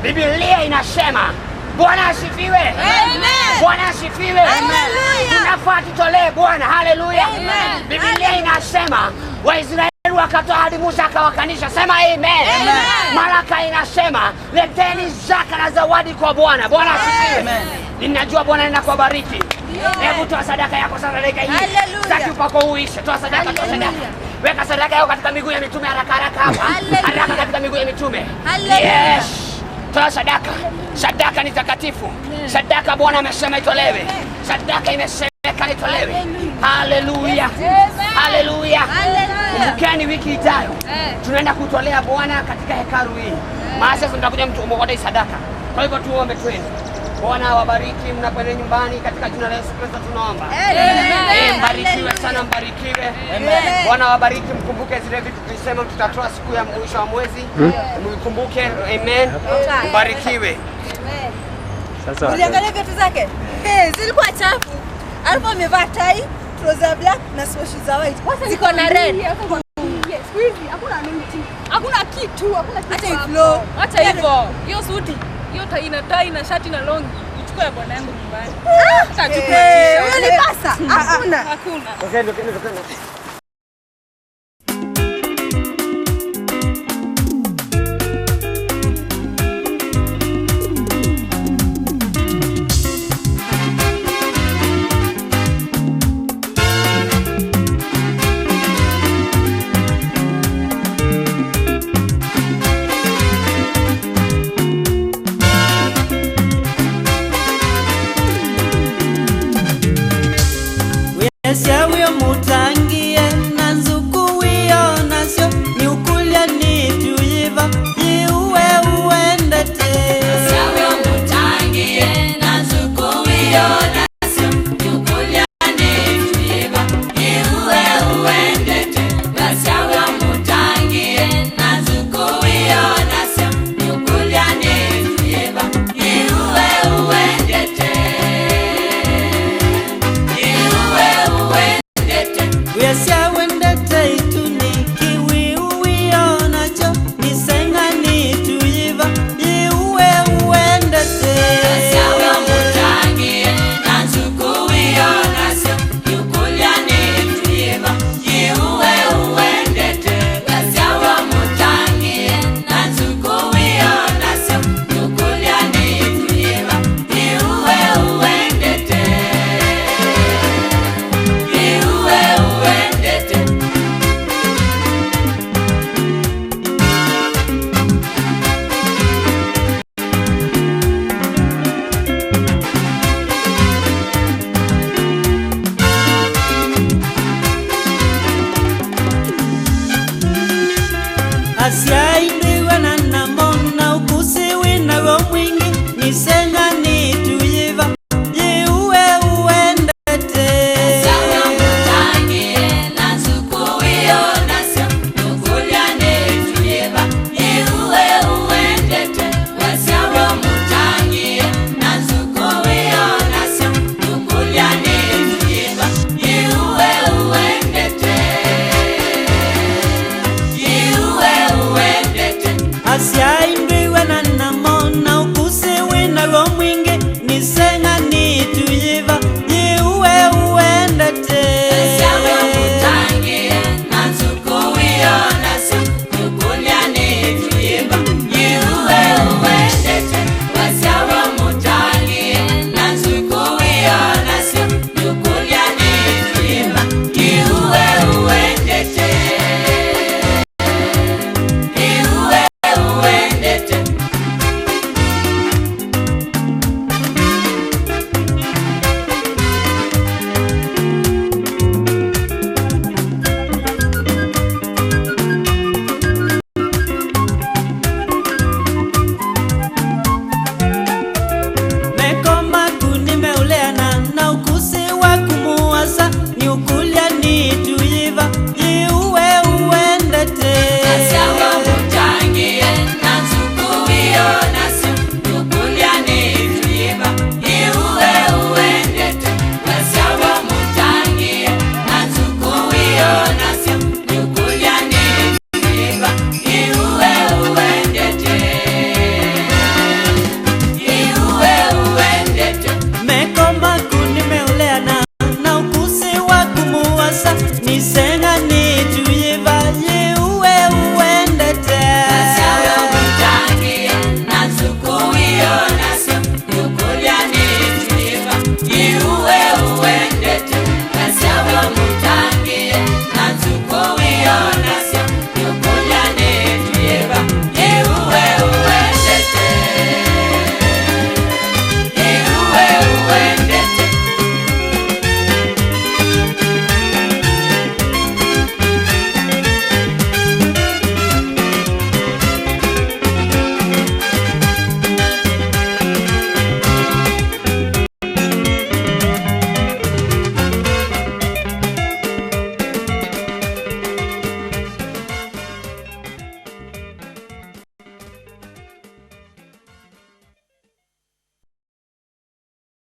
Biblia inasema Bwana asifiwe. Amen. Bwana asifiwe. Hallelujah. Tunafaa tutolee Bwana. Haleluya. Amen. Biblia inasema Waisraeli wakatoa hadi Musa akawakanisha. Sema amen. Amen. Malaka inasema leteni zaka na zawadi kwa Bwana. Bwana asifiwe. Amen. Ninajua Bwana ninakubariki. Hebu toa sadaka yako sasa dakika hii. Hallelujah. Sitaki upako uishe. Toa sadaka, toa sadaka. Hallelujah. Weka sadaka yako katika miguu ya mitume haraka haraka hapa. Hallelujah. Haraka katika miguu ya mitume. Hallelujah. Yes. Toa sadaka. Sadaka ni takatifu. Sadaka Bwana amesema itolewe. Sadaka imesemeka itolewe. Haleluya. Haleluya. Hallelujah. Kumbukeni wiki ijayo tunaenda kutolea Bwana katika hekalu hii. Maana sasa mtakuja mtu mwokote sadaka. Kwa hivyo tuombe twende. Bwana awabariki mnapoenda nyumbani katika jina la Yesu Kristo tunaomba. Mbarikiwe sana, mbarikiwe. Bwana awabariki, mkumbuke zile vitu tulisema tutatoa siku ya mwisho wa mwezi. Mkumbuke, amen. Mbarikiwe. Sasa Uliangalia viatu zake? Hey, zilikuwa chafu. Alikuwa amevaa tai, trouser black na squash za white. Ziko na red. Siku hizi hakuna anointing. Hakuna kitu, hakuna kitu. Hata hapo. iflow. Hata hivyo. Hiyo suti, hiyo tai na tai na shati na longi. Nichukue ya bwana yangu nyumbani. Hata achukue Eh, t-shirt. huyo ni pasa. Hakuna. Hakuna. Tokeni, tokeni, tokeni. Wesyawiyo mutangie na nzuku wiyo nasyo niukulya nituyiva yiuwe uwendete. Wesya wendete ituniki wiuwiyo nacho nisenga nituyiva yiuwe uwendete. Asyaindiwe na namona ukusiwi nawo mwingi nisenga nituyiva yiuwe uwendete. Asyaindiwe